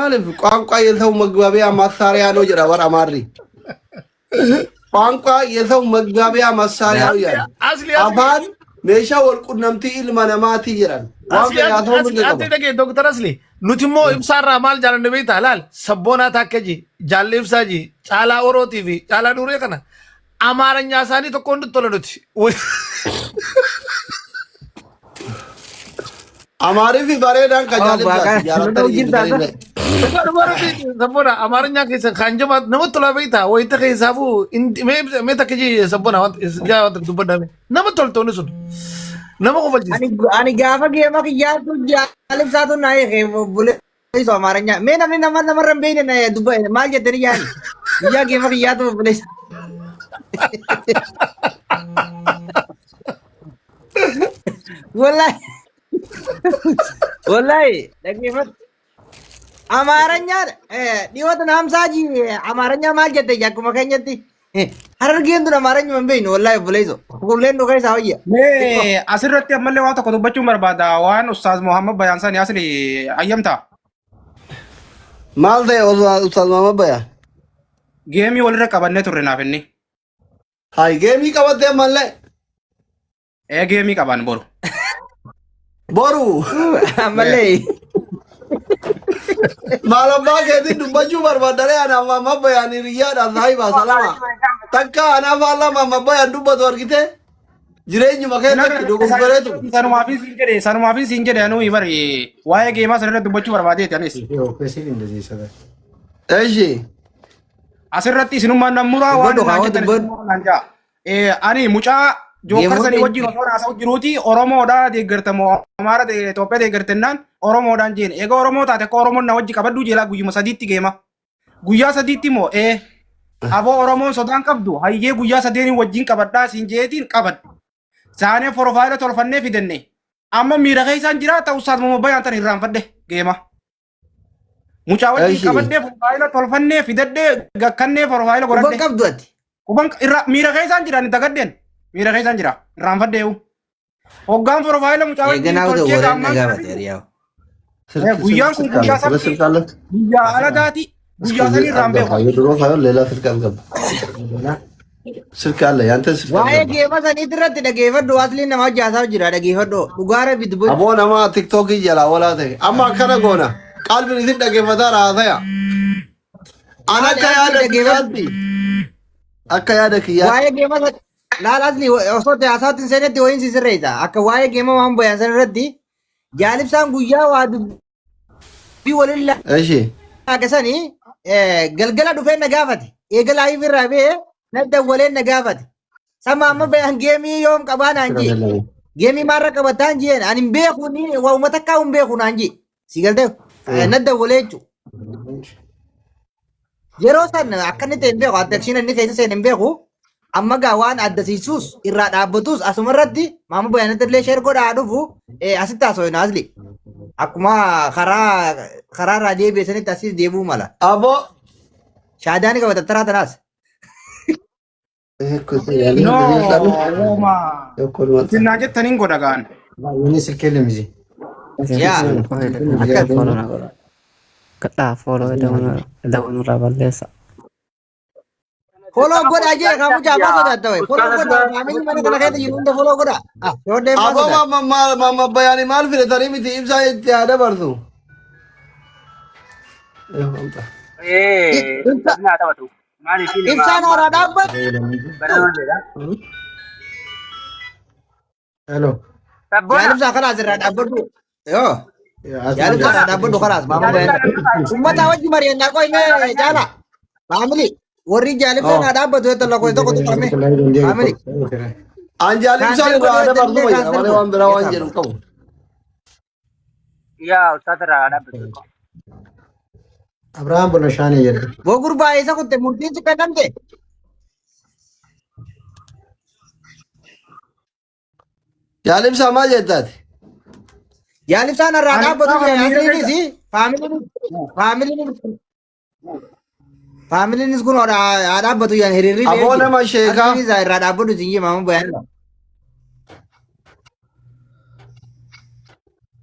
Maaliif ቋንቋ የሰው መግባቢያ መሳሪያ ነው jedha warra Amaarri. ቋንቋ የሰው መግባቢያ መሳሪያ ነው jedhan. Asli asli. Afaan meeshaa wal qunnamtii ilma namaati jedhan. Waan Asli fedhe haasa'uu asli mirga ati qaba. dhagee Dr. Asli nuti immoo ibsaarraa maal jaalanne beektaa laal sabboonaa taakkaji jaalli ibsaa ji caalaa orootii fi caalaa duuree kana amaaranyaa isaanii tokko hundi tola nuti. Amaariffi bareedaan ka Oh, jaalibsaati baaqaa. jaalattanii jibbitanii. Sabboona amaaranyaa keessan kan jabaa namatti tolaa beektaa wayita keessaafuu mee takka ji sabboona wanta dubbadhaa nama toltoonni sun nama kofalchiisa. Ani gaafa geema kiyyaatu jaalibsaatu na eege obboleessu Amaaranyaa. Mee namni nama namarra hin beekne na dubba maal jettanii yaani? Guyyaa geema kiyyaatu obboleessa. Wallahi wallahi dhaggeeffadhu. Amaaranyaa dhiyoota naamsaa ji Amaaranyaa maal jette akkuma keenyatti. Harargeen tun Amaaranyuma hin beeknu wallahi obboleessu. Qulqulleen nu keessaa wayya. Mee asirratti ammallee waan tokko dubbachuun barbaada. Waan Ustaaz Muhammad Bayaan sani asli ayyamta. Maal ta'e Ustaaz Muhammad Bayaan? Geemii walirra qabannee turre naaf inni. Hai geemii qabattee ammallee. Ee geemii qaban boru. Boru Ammallee. maal abbaa keetiin dubbachuu barbaaddaree ana Muhammad Bayaan hiriyyaadhaan saahiba salama. Takka ana afaan lama Muhammad Bayaan dubbatu argite jireenyuma keessatti dogoggoreetu. Sanumaafin siin jedhe sanumaafin siin jedhe anuu bari waa'ee geemaa sanarra dubbachuu barbaadeeti anis. Eshi. Asirratti isinummaan nan muraa waan Dubbadhu naan kaawwa jettan dubbadhu. isinummaan naan ja'a. Ani mucaa jookkar sanii Geemonni wajjin osoo haasa'u jiruuti Oromoodha deeggartamoo Amaara Itoophiyaa deeggartennaan Oromoodhaan jeen. Egaa Oromoo taate akka Oromoon na wajji qabadhu jeelaa guyyuma sadiitti geema. Guyyaa sadiitti immoo ee aboo Oromoon sodaan qabdu hayyee guyyaa sadeeniin wajjin qabadhaa siin jeetiin qabadhu. Saanee forofaayila tolfannee fidenne. Amma miira keessaan jira ta'u isaas moo bayaan tan irraanfadhe geema. Mucaa wajjin Eshi. qabadhee forofaayila tolfannee fidadhee gakkannee forofaayila Quban godhadhe. qabdu ati. Quban irra miira keessaan jira ni dagadheen miira keessaan jira irraanfadheewu. Hoggaan forofaayila mucaa wajjin Eeganaa utuu tolchee warreen na gaammaan gaafate hiriyaa. Guyyaan kun guyyaa sabtii guyyaa alagaati guyyaa sanii irraan beeku. የድሮ ሳይሆን ሌላ ስልክ አስገባ። ስልክ አለ፣ ያንተ ስልክ Waa'ee አስገባ። geema saniitti irratti dhageeffadhu asliin nama hojjaasaa jira dhageeffadhu dhugaa rabbi dubbadhu. አቦ ነማ ቲክቶክ ጀላ ወላ ተይ አማ ከነ ጎና ቃልብን isin dhaggeeffataa raasaya. An Maali akka asli yaada dhageeffadhu. kiyyaatti akka yaada kiyyaatti Waa'ee geema san laal asli osoo haasaatti hin seenetti wayiin si sirreessa. Akka waa'ee geema waan boyan san irratti jaalibsaan guyyaa waa dubbii waliin እሺ laaqasanii galgala dhufee na gaafate. Eega laayif irraa ba'ee na dawwalee na gaafate. Sama amma bayan geemii yoom qabaa naan jee. Geemii maarra qabataan jeen ani hin beeku ni waa uummata akka hin beeku naan jee. Si galtee na dawwalee jechuudha. Yeroo san akka inni ta'e hin beeku addakshiin inni keessa seene hin beeku. Amma gaa waan addasiisus irraa dhaabbatus asuma irratti maama bayaanatti illee sheer godhaa dhufu asitti haasofna asli. Akkuma karaa karaa irraa deebi'e sanitti asis deebi'uu mala. አቦ Shaadaan qaba tattaraa tanaas. No wooma isin naan jettaniin godha gaan. Yaa akkas. Kadhaa follow balleessa. Follow godhaa jee kan mucaa abbaa sodaata wayi. Follow godhaa faamilii mana kana keessa jiru hunda follow godhaa. Ah yoo አቦ deemaa sodaata. ማማ bayaani maal filatanii miti ibsaa itti haa dabarsu. Ibsa ibsaan haaraa dhaabbatu. Jaalibsaa kalaas irraa dhaabbadhu. Yoo jaalibsaa irraa dhaabbadhu kalaas maama bayaan. Uummata wajji mari'annaa qoy mee jaala. Faamilii warri jaalibsaa naa dhaabbatu yoo tokko tokko tokko faamilii. An jaalibsaan Kaansel irraa godhuu haa dabarsu jettanii wayya kaansel malee godhu. waan biraa waan Yesaaba. jedhu qabu. Yaa ustaata irraa dhaabbatu. Abraham Bonoshaani jedha. Boo gurbaa isa kutte murtiin si kennamte. Jaalibsaa maal jettaati? Jaalibsaan irraa Ani dhaabbatu gaafa miira keessa asliinis faamiliinis faamiliinis faamiliinis kun haa dhaabbatu yaan hiriirri ba'ee Aboo jira. nama sheekaa Asliinis irraa dhaabbatu siin maama bayaan.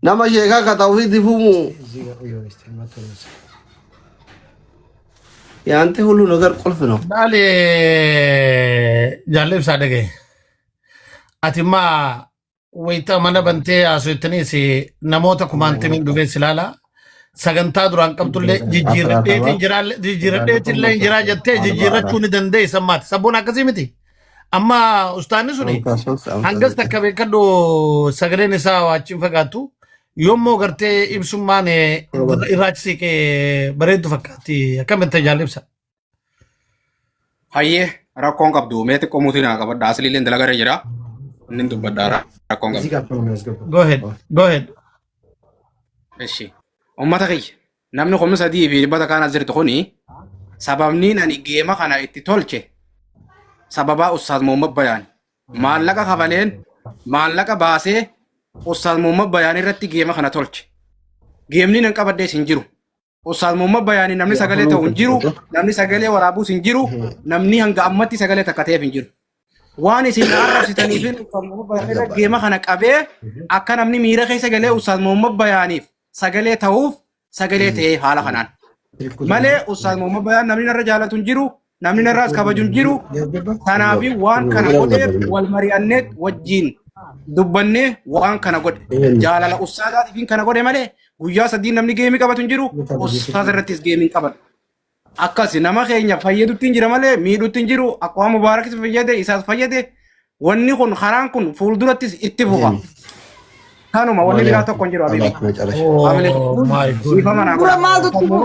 nama sheekaa ka tawfiitti fumu የአንተ ሁሉ ነገር ቁልፍ ነው። Laali jaallee ibsaa dhagaye. Ati immaa wayita mana bantee haasoftanis namoota kumaantamiin dhufee si ilaala. Sagantaa duraan qabdullee jijjiirradheetiin jira jijjiirradheetillee hin jiraa jettee jijjiirrachuu ni dandeessa ammaati. Sabboon akkasii miti. Amma ustaanni suni hangas takka beekadhu sagaleen isaa waachiin fagaattu yommuu gartee ibsummaan irraachi siqee bareeddu fakkaatti akkamitti jaallee ibsa. Hayyee, rakkoon qabdu mee xiqqoo muutii naa qabadha. Asliileen dalagarra jira. Inni dubbadha rakkoon እዚህ qabdu. ጋር እኮ ነው የሚያስገባው። Go ahead. Go ahead. Ishi. Uummata kiyya namni 3,300 kaan as jirtu kuni sababni ani geema kana itti tolche sababaa Ustaaz Muhammad Bayaan. Maallaqa kafaleen maallaqa baasee Ustaaz Muhammad Bayaan irratti geema kana tolche. Geemni nan qabaddees hin jiru. Ustaaz Muhammad Bayaan namni sagalee ta'u hin jiru, namni sagalee waraabuus hin jiru, namni hanga ammatti sagalee takka ta'eef hin jiru. Waan isin arrabsitaniif Ustaaz Muhammad Bayaan irra geema kana qabee akka namni miira keessa galee Ustaaz Muhammad Bayaaniif sagalee ta'uuf sagalee ta'ee haala kanaan. Malee Ustaaz Muhammad Bayaan namni narra jaalatu hin jiru, namni narraas kabaju hin jiru. Kanaaf waan kana godheef wal mari'annee wajjin dubbannee waan kana godhe. Jaalala ustaazaatiif kana godhe malee guyyaa sadii namni geemii qabatu hin jiru. Ustaaza irrattis geemii qaban. Akkas nama keenya fayyadutti hin jira malee miidhutti hin jiru. Akkuma Mubaarakis fayyade isaas fayyade. Wanni kun karaan kun fuuldurattis itti fufa. Kanuma wanni biraa tokko hin jiru Habibi. Oh my Dhiifama naa goodness. Dura godha. maaltu tufu?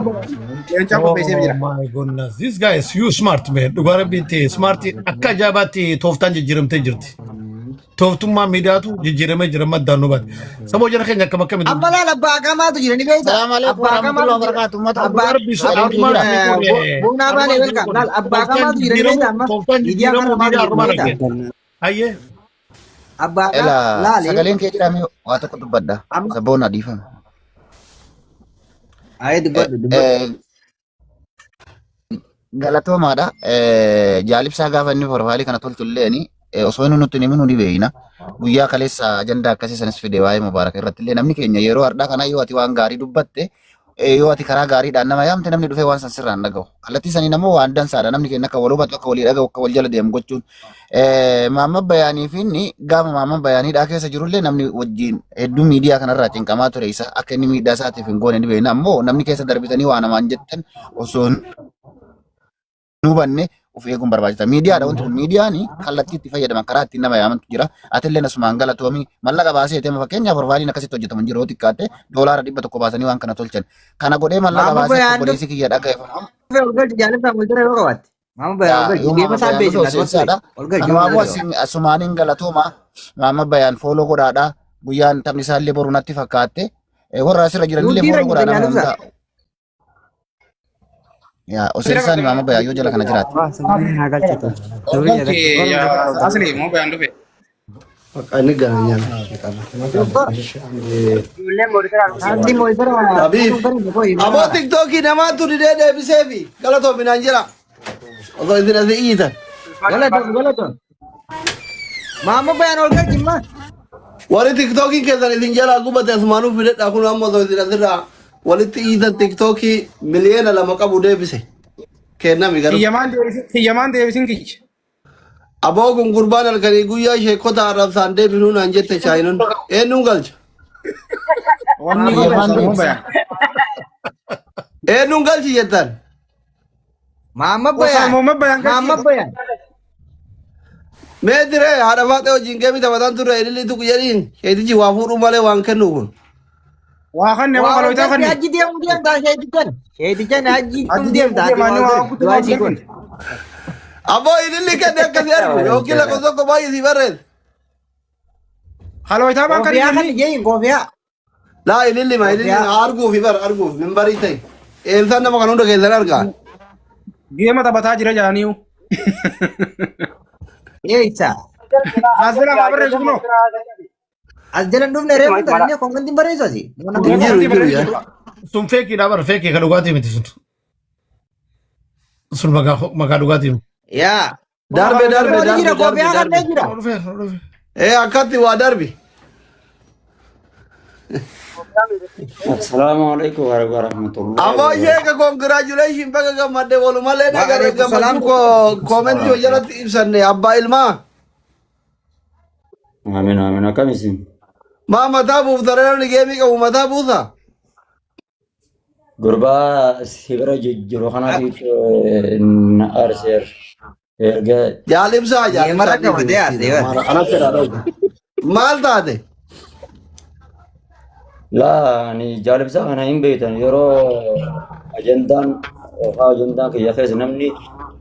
Leencaa qopheessee jira. Oh my goodness. This guy is you smart man. Dhugaa rabbiitti smart akka ajaa'ibaatti tooftaan jijjiiramtee jirti. Tooftummaa miidiyaatu jijjiiramee jira maddaan nu baate. Saboo jara keenya akkam akkamitti. Amma laal abbaa qamaatu jira ni beektaa? Salaamu alaikum Abbaa warahmatullahi qamaatu jira. wabarakatuh. Uummata Abbaa Dhugaa rabbii sagaleen kee armaan jira. Boonaa baanee welcome. Laal abbaa qamaatu jira ni beektaa amma? Tooftaan Miidiyaa jijjiiramuu kana maatu miidiyaa jira ni armaan beektaa? argee. Hayyee. Abbaa Ela laali sagaleen kee jira mee waa tokko dubbadha. amma Sabboon dhiifama. ayee dubbadhu dubbadhu. Galatoomaadha. Jaalibsaa gaafa inni profaayilii kana tolchu illeen osoo inni nutti hin himin ni beeyna. Guyyaa kaleessa ajandaa akkasii sanis fide waa'ee Mubaarak irratti illee namni keenya yeroo har'aa kana yoo ati waan gaarii dubbatte, yoo ati karaa gaariidhaan nama yaamte, namni dhufee waan san sirraan dhaga'u. Kallattii saniin ammoo waan dansaadha. Namni keenya akka wal hubatu, akka walii dhaga'u, akka wal jala deemu gochuun. Maamma Bayaanii fi inni gaafa Maamma Bayaaniidhaa keessa jirullee namni wajjin hedduu miidiyaa kanarraa cinqamaa ture isa akka inni miidhaa isaatiif hin goone ni beekna. Ammoo namni keessa darbitanii waa namaan jettan osoo hin hubanne of eeguun barbaachisaa. Miidiyaadha wanti kun, miidiyaan kallattii itti fayyadaman karaa ittiin nama yaamantu jira. Atillee asumaan galatoomii mallaqa baasee ta'e fakkeenyaaf profaayiliin akkasitti hojjetamu hin jiru yoo xiqqaate $100 baasanii waan kana tolchan. Kana godhee mallaqa Maamma baasee akka Bayaan obboleessi kiyya dhaga'eeffamu. dhufee ol galchi jaalibsaa wal jira yoo qabaatte. Maamma Bayaan ol galchi Yoo geema Maamma isaan Bayaan dhufe beeksifna asumatti seensaadha. ol galchi yoo Kanaafuu wal jira. asumaaniin galatooma Maamma Bayaan follow godhaadha. Guyyaan taphni isaallee boru natti fakkaatte. Warra asirra jiranillee Nuti irra follow godhaa jirta nama jaalibsaa. hundaa. Yaa osoo isaanii Maamma Bayaan yoo jala kana jiraate. Haa galchitu. Ol galchi asli moo bayaan dhufe. በቃ እንገናኛለን። Andi mo'isera Abiif. Aboo tiktookii namaatu didee deebiseefi galatoominaan jira. Osoo isin asii iyyitan. Galatoon galatoon. Maamma Bayaan ol galchi imma. Warri tiktookiin keessan isin jalaa gubate asumaanuu fidadhaa kun amma osoo isin asirraa walitti iyyitan tiktookii 2 miliyoona qabu deebise. Kennami garuu. Kiyyamaan deebisin kiyya. Aboo kun gurbaan halkanii guyyaa sheekota arrabsaan deebinuu naan jette chaayinon. Eenyuun galcha? Wanni Kiyyamaan moo deebisa. bayaan. Eenyuun galchi jettan? Maamma Osoo Bayaan. Muhammad Bayaan Maamma galchi. Bayaan. Mee diree haadha faaxee wajjin geemii taphataan turre ililli tuqu jedhiin sheetichi waa fuudhuu malee waan kennu kun. Waa kanne waa Waa ol kalootaa galchi kanne. hajji deemuu deemtaa sheetichan. Sheetichan hajji Hajji deemtaa. deemuu deemaa, inni waa guutuu Du'aa isii waan kun. Aboo ililli kenne akkasii argu yookiin lakkoofsa tokko baay'ee sii barreesse. Kalootaa baan kan Koofiyaa kan inni. jeeyin koofiyaa. Laa ililli ma ililli ma arguuf bar arguuf mimbarii ta'e. Eensaan nama kan hunda keessan argaa. Geema taphataa jira jaaniyu. Eessa? Asirra maa barreessu kunoo. As jala hin dhufne reefu tan commentiin barreessu asi. Hin jiru hin jiru yaa. Sun feekiidha bara feekii kan dhugaatii miti sun. Sun maqaa dhugaatii miti. Yaa. Darbe darbe Oli darbe jira darbe koofiyaa darbe. kanneen jira. Dhufee dhufee. Ee akkatti waa darbi. Assalamu alaikum warahmatullahi Ammoo wabarakatuh. sheeka congratulation baga gammadde walumallee Wa nagarre alaikum salaam. gammachuu koo koomentii jalatti ibsanne abbaa ilmaa. Amin amin akkam isin? Maa mataa buufta namni geemii qabu mataa buusa. Gurbaa si bira jiru kanaatu na aarseer. Erga Jaalibsaa Geemarra jaalibsaa qabatee dhiisi haasa'e bara. Anatti dha dhoobu. Maal taate? Laa ani jaalibsaa kana hin beektan yeroo ajandaan yookaan ajandaan kiyya keessa namni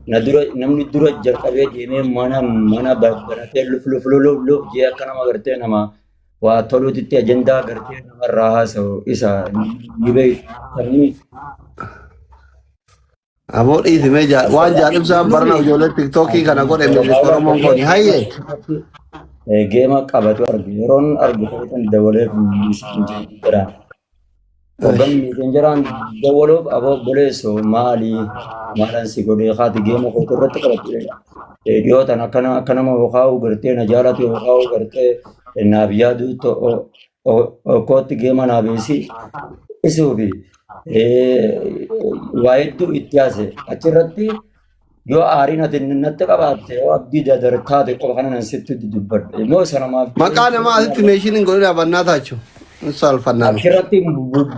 na dura namni dura jalqabee deemee mana mana banatee luf luf luf luf jee akka nama gartee nama waa toluutitti ajandaa gartee namarraa haasa'u isa ni beektanii. Aboo dhiisi mee waan jaalibsaan barana ijoollee tiktookii kana godhe milik Oromoon kun hayyee. Geema qabatu arge yeroon argu ta'uutan dabalee miseenjeraan. Hoggan miseenjeraan dabaluuf aboo obboleesso maali maalan si godhee haati geema kootu irratti qabatu. Dhiyootan akkana akka nama yookaan gartee na jaalatu yookaan gartee naaf yaadu kootti geema naa beesi isuufi waa hedduu itti haase achirratti yoo aariin ati natti qabaatte yoo abdii dadartaate qofa kana nan sitti dubbadhe immoo sana maaf Maqaa namaa asitti meeshiin hin godhin abannaa taachu. Hin saalfannaan. achirratti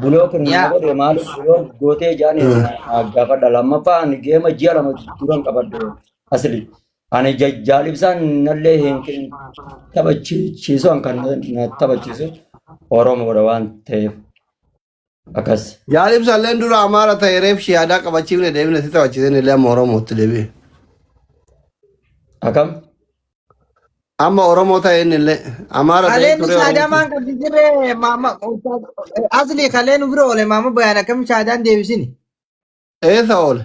buloo kun na Yaa. godhe maaliif buloo gootee jaani gaafadha lammaffaa ani geema ji'a 2 duran qabadhe asli ani jaalibsaan nallee hin taphachiisu an kan na taphachiisu Oromoodha waan ta'eef akkas. Jaalibsa illeen dura Amaara ta'e reef shiyaadaa qabachiifne deebine si taphachiisne illee amma Oromootti deebi'e. Akkam? Amma Oromoo ta'e inni illee Amaara ta'e Kaleen ture shaadaa Oromootti. maan qabdi jirre maama asli kaleen bira oole maama bayaan akkam shaadaan deebisini. Eessa oole?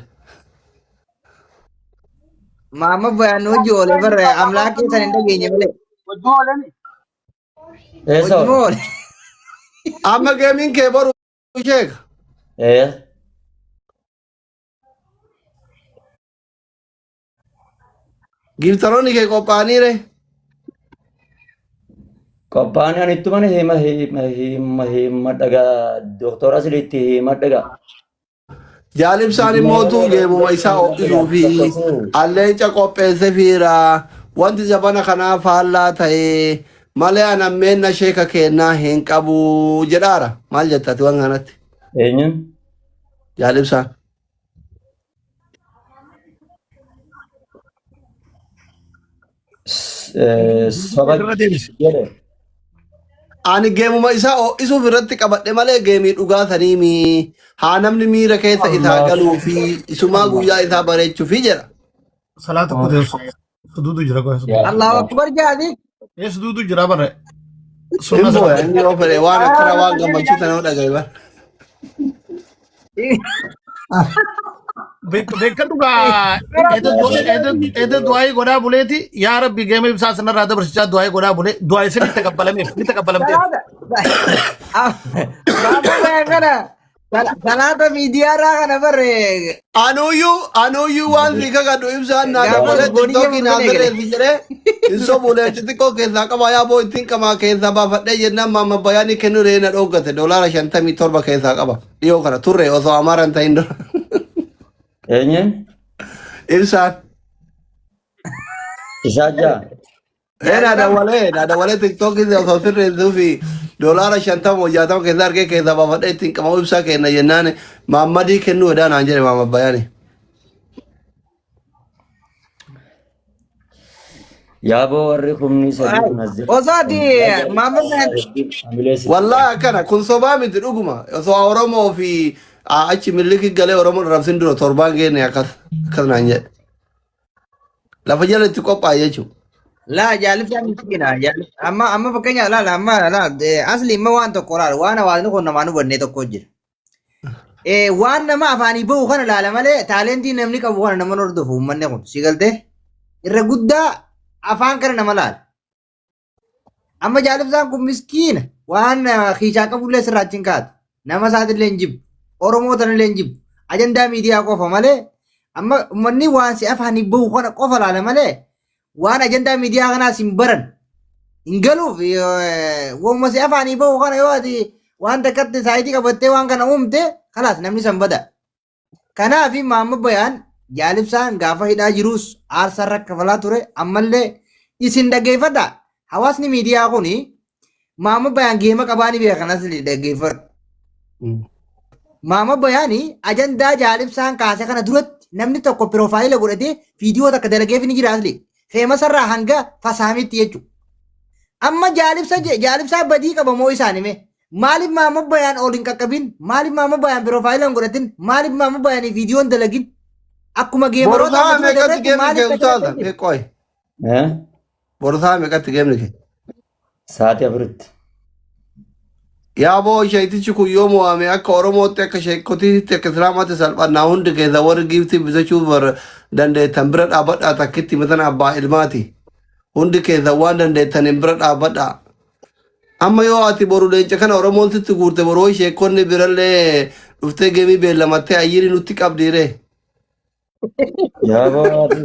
Maama bayaan hojii oole barre amlaakii san hin dhageenye malee. Wajjin oolani. Eessa Hojii oole? oole. Amma geemiin kee boru sheeka. Ee. Giiftaroonni kee qophaa'aniire. Qophaa'anii ani ittuma hima hima hima hima dhagaa doktora asilitti hima dhagaa. Jaalibsaan immoo tuu geemuma isaa ho'isuu fi alleenca qopheesse fiira. Wanti zabana kanaa faallaa ta'ee malee an ammeenna sheeka kennaa hin qabu jedhaara. Maal jetta ati waan kanatti? Eenyuun? Jaalibsaan. Soba Irra deebisi. jedhe. Ani geemuma isaa ho'isuuf irratti qabadhe malee geemii dhugaa saniimi. Haa namni miira keessa isaa galuu fi isumaa guyyaa isaa bareechuufi jedha. Salaata kutee suduudu jira qofa suduudu. Allahu akbar jaadi. Ee suduudu jira bare. Hin Sunna booya sana. inni yoo fedhe waan akkana waan gammachuu sana yoo dhagaye bara. Beekan dhugaa eda du'aayii godhaa buleeti yaa rabbi geema ibsaa sanarraa dabarsichaa du'aayii godhaa bulee du'aayii sirriitti taqabbalameef ni taqabbalamteef. Salaata. Maama bayaan kana salaata miidiyaarraa kana barre Anuyyuu anuyyuu waan si kakadhu ibsaan naa gaafa dabalee gooniyya tiktookii naa murtee eegale. sirreessi jedhee hin sobu leenci xiqqoo keessaa qaba yaa boo ittiin qamaa keessaa baafadhee jennaan maamma bayaanii kennuu ree na dhooggate doolaara 57 keessaa qaba dhiyoo kana turre osoo amaara hin ta'in dura. Eenyuun? Ibsaan. Isaa jaa. Ee naa dabalee naa dabalee tiktookii osoo sirreessuu fi doolaara 50 60 keessaa argee keessaa baafadhee ittiin qabamu ibsaa kenna jennaan maammadii kennuu edaa naan jedhe maamma bayaanii. Yaaboo warri kumni sadii kun as jira. Osoo ati maama bayaan Wallahi akkana kun sobaa miti dhuguma osoo Oromoo fi achi milliki galee Oromoon arrabsin dura torbaan geenne akkas akkas naan jedhe. Lafa jala itti qophaa'e jechuudha. Laa jaalibsaan miskiina. Amma amma fakkeenya laala amma laa asli immoo waan tokko laala waan hawaasni kun namaan hubanne tokko jira. Waan nama afaanii bahu kana laala malee taalentii namni qabu kana nama hordofu uummanni kun si galtee irra guddaa afaan kana nama laala. Amma jaalibsaan kun miskiina waan kiishaa qabullee sirraa achi hin kaatu. Nama isaatillee hin jibbu. Oromoo tanallee hin jibbu. Ajandaa miidiyaa qofa malee amma uummanni waan si afaanii bahu kana qofa laala malee waan ajandaa miidiyaa kanaas hin baran. Hin galuuf waanuma si afaanii bahu kana yoo ati Waan takkatti saayitii qabattee waan kana uumte kalaas namni san bada. Kanaaf Maamma Bayaan Jaalibsaan gaafa hidhaa jiruus aarsaa irra kafalaa ture ammallee isin dhaggeeffadha. Hawaasni miidiyaa kuni Maamma Bayaan geema qabaa ni beekan asli dhaggeeffadhu. Maamma Bayaani ajandaa Jaalibsaan kaase kana duratti namni tokko piroofaayila godhatee viidiyoo takka dalageef ni jira asli. Feemasarraa hanga fasaamitti jechuudha. Amma Jaalibsa Jaalibsaa badii qaba moo isaan hime? Maaliif Maamma Bayaan ol hin qaqqabin? Maaliif Maamma Bayaan piroofaayila hin godhatin? Maaliif Maamma Bayaan viidiyoo hin dalagin? Akkuma Boru geemaroota sa'a amma dura meeqatti dabretti geemni maaliif kee takka ustaaza? hin Qoy. Eh? Boru sa'a meeqatti geemni kee? Sa'aatii 4tti. Yaa boo sheektichi kun yoo mo'ame akka Oromootti akka sheekotiitti akka Islaamaatti salphannaa hundi keessa warri giiftii bitachuu bar dandeettan bira dhaabbadhaa takkitti matan abbaa ilmaati. Hundi keessa waan dandeettaniin bira dhaabbadhaa. Amma yoo ati boru leenca kana Oromoon sitti guurte boru ho'i sheekonni birallee dhuftee geemii beellamattee ayyirii nutti qabdiire. Yaa baati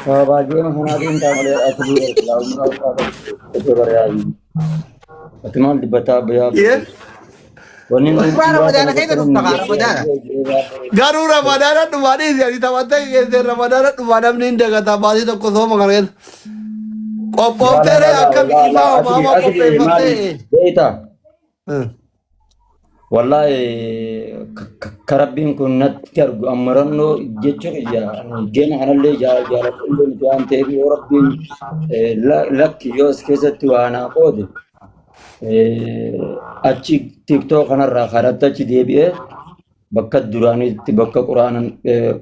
sababaa geema kanaatiin taamalee asirra islaamummaa osoo barayaayi. Ati maal dubbataa bayyaa Yee. Wanni nuti Gurbaa duraa Ramadaana kana keessa bakka dhufta namni kaa Ramadaana. Garuu Ramadaana dhumaa dhiisi ati taphattee keessee Ramadaana dhumaa namni hin dagataa baasii tokko sooma kana keessa. Laa Qophoofteeree laa laa akkami laa ifaa laa asli homaa asli maali qopheeffattee. beeyta Wallaahi ka rabbiin kun natti argu ammarannoo jechuu kiyya geema kanallee jaaladhullee miti waan ta'eef yoo rabbiin lakki yoo as keessatti waa naa qoode achi tiktoo kanarraa karatti achi deebi'ee bakka duraanitti bakka quraana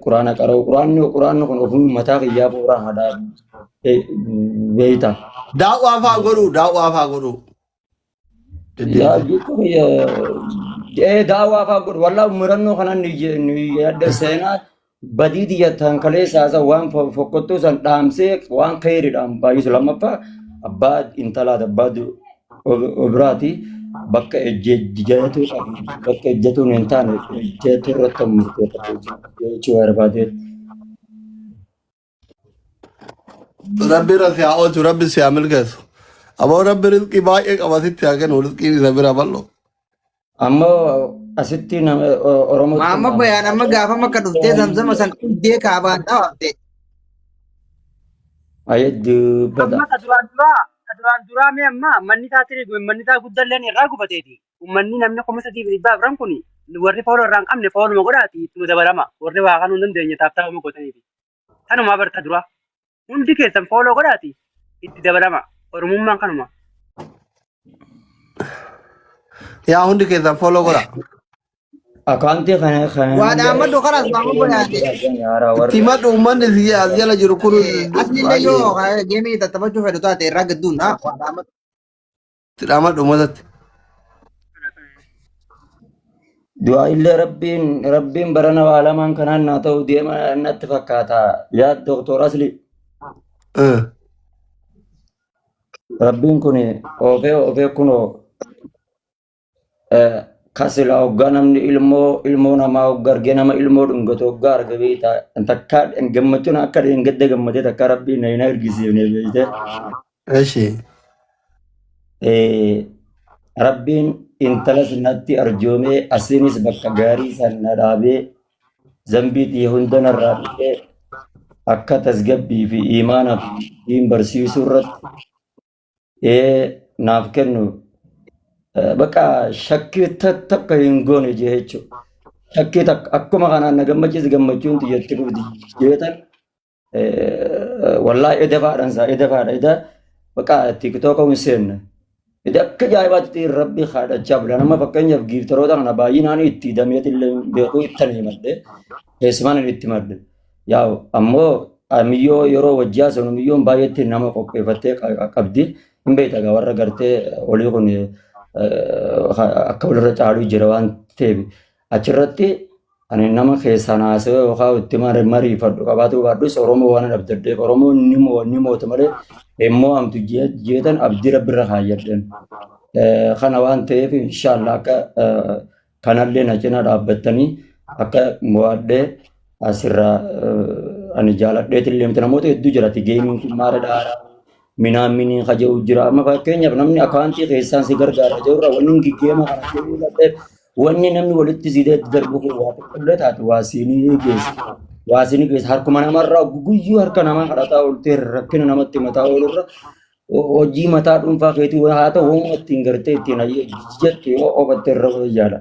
quraana qara'u quraanni quraanni kun ofii mataa kiyyaa quraana beeyta. Daawwaa faa godhuu daawwaa faa godhuu. Yaa jechuun ee daawwaa fa'aa godhu wallaahi murannoo kanan nu yaadda seenaa badii xiyyataan kaleessa isa waan fokkottuu san dhaamsee waan keeriidhaan baay'isu lammaffaa abbaa intalaati abbaa obiraati bakka ejjetu qabu bakka ejjetuun hin taane ejjetu irratti murteeffatu jechuu barbaade. Rabbi irra si haa oolchu, rabbi si haa milkeessu. Aboo rabbi rizqii baay'ee qaba sitti haa kennu, rizqiin isa bira bal'oo. Ammoo asitti Oromootti Maamma Bayaan amma gaafa makka dhuftee zamzama san dhuftee kaabaan dhaabte. Ayyaddu bada. Amma ta duraan duraa ta duraan duraa mee amma manni isaa tirii manni isaa guddalleen irraa gubateeti. Uummanni namni 3,400 kun warri fooloo irraa hin qabne fooluma godhaati ittuma dabalama. Warri waa kanuu hin dandeenye taaptaapuma gootaniiti. Kanumaa barta duraa. Hundi keessan fooloo godhaati itti dabalama. Oromummaan kanuma. Yaa hundi keessan follow godha. Akaantii kana kana Waa dhaammadhu kalaas Maamma Bayaate. Itti himadhu uummanni si as jala jiru kun Aslillee baay'ee yoo geemii tattaphachuu fedhu taate irraa gadduun waa dhaammadhu. itti dhaamadhu uummatatti. Du'aa illee rabbiin rabbiin barana waa lamaan kanaan naa ta'u deema natti fakkaata. Yaa Doktor Asli rabbiin kun oofee oofee kunoo kasila hoggaa namni ilmoo ilmoo namaa hoggaa argee nama ilmoo dhungatu hoggaa arge beektaa takkaa gammachuun akka dheengadda gammadee takkaa rabbiin na hin argisiifne beekte. Eshi. Rabbiin intala natti arjoomee asiinis bakka gaarii san na dhaabee zambii tiyya hunda narraa dhiqee akka tasgabbii fi imaana fi diin barsiisuu irratti naaf kennu bakka shakkii takka hin goone jee jechuudha. Shakkii takka akkuma kanaan na gammachiise gammachuun tiyyatti fufti jeetan Wallaahi eda faadhan isaa eda faadha eda baqa tiktooka hin seenne. Eda akka ajaa'ibaatti rabbi haadhachaa bula. Nama fakkeenyaaf giiftaroota kana baay'inaan itti hidameeti illee beekuu ittan himadhe. Keessumaan itti himadhe. Yaa'u ammoo miyyoo yeroo wajjii haasofnu miyyoon baay'eetti nama qopheeffattee qabdi. Hin beekta egaa warra gartee olii kun akka walirra caaluu jira waan ta'eef achirratti Ani nama keessaan haasawee yookaan itti mariifadhu qabaatuu baadhus Oromoo waan abdadheef Oromoon ni ni moota malee hin mo'amtu jeetan abdii rabbirra kaayyadheen. Kana waan ta'eef inshaallah akka kanallee na cina dhaabbattanii akka mo'adhee asirraa ani jaaladheetillee miti namoota hedduu jirati geemiin kun maara dhaaraa Minaamminii kaja'u jira. Amma fakkeenyaaf namni akaantii keessaan si gargaara jirra wanni giggeema kana jedhu wanni namni walitti si darbu kun waa xiqqollee taate waa siinii geessa. Waa siinii geessa harkuma namarraa guyyuu harka namaa kadhataa ooltee rakkina namatti mataa oolurra hojii mataa dhuunfaa keetii haa ta'u uumama ittiin gartee ittiin jettu yoo ofatte irra wayyaadha.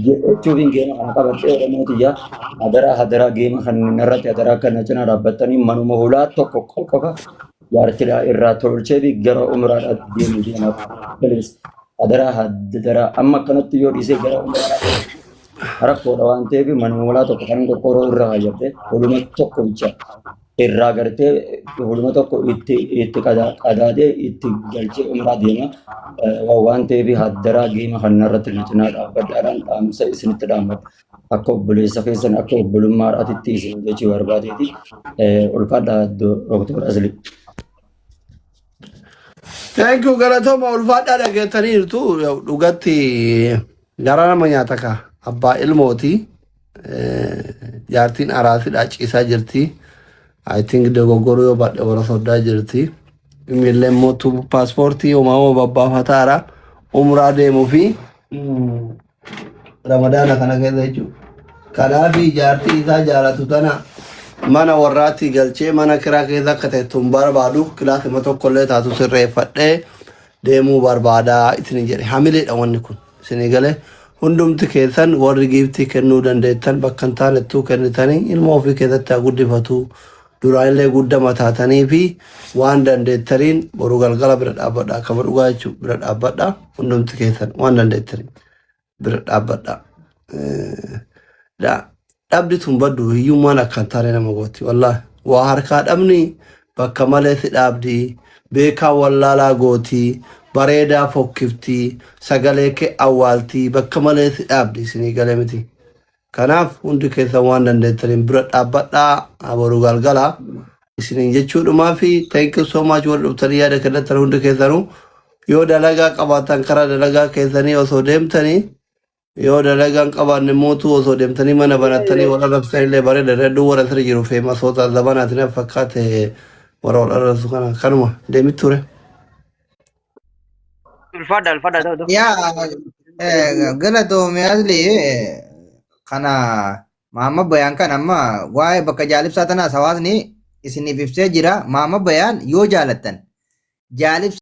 Jechuufiin geema kana qabadhee Oromoo tiyya hadaraa hadaraa geema kan irratti hadaraa kana cinaa dhaabbattanii manuma hulaa tokko qofa jaartidhaa irraa tolchee fi gara umraadhaatti deemu deema. Please hadaraa hadaraa amma akkanatti yoo dhiisee gara umraadhaatti rakkoodha waan ta'eef manuma hulaa tokko kan qorqoorroo irra fayyadde huluma tokko bicha irraa gartee huluma tokko itti itti qadaadee itti galchee umraa deema waan ta'eef hadaraa geema kana irratti na cinaa dhaabbadhaadhaan dhaamsa isinitti dhaammata. Akka obboleessa keessan akka obbolummaadhaatitti isin jechuu barbaadeeti ulfaadha Dooktor Asli. Thank you galatooma ulfaadhaa dhageettaniirtu dhugatti garaa nama nyaata ka abbaa ilmooti. Jaartiin araasidha ciisaa jirti. I think dogoggoruu yoo baadhe warra soddaa jirti. Inni immoo paaspoortii uumamaa babbaafataara umraa deemuu fi ramadaana kana keessa jechuudha. Kanaaf jaartii isaa jaalatu tana mana warraatti galchee mana kiraa keessa akka ta'e hin barbaadu kilaasima tokkollee taatu sirreeffadhee deemuu barbaadaa isin jedhe hamileedha wanni kun isinii galee hundumti keessan warri giiftii kennuu dandeettan bakka hin taanettuu kennitanii ilma ofii keessatti haa guddifatu duraanillee guddama taatanii fi waan dandeettaniin boru galgala bira dhaabbadha akkama dhugaa jechuudha bira dhaabbadha hundumti keessan waan dandeettaniin bira dhaabbadha. Dhabdi tun baddu hiyyummaan akka hin taane nama gooti wallaahi waa harkaa dhabni bakka malee si dhaabdi beekaa wallaalaa gooti bareedaa fokkifti sagalee kee awwaalti bakka malee si dhaabdi isinii galee miti. Kanaaf hundi keessan waan dandeettaniin bira dhaabbadhaa boru galgala isiniin jechuudhumaa fi thank you so much warri dhuftanii yaada kennatan hundi keessanuu yoo dalagaa qabaatan karaa dalagaa keessanii osoo deemtanii yoo dalagaan qabaanne mootuu osoo deemtanii mana banattanii wal arrabsanillee bareeda hedduu warra sirri jiru feemasoota zamanaatiin fakkaate warra wal arrabsu kana kanuma deemit ture. Ulfaadha ulfaadha ta'u. Yaa galatoome asli kana Mahamad Bayaan kan amma waa'ee bakka jaalibsaa tanaas hawaasni isiniif ibsee jira. Mahamad Bayaan yoo jaalattan jaalibsa.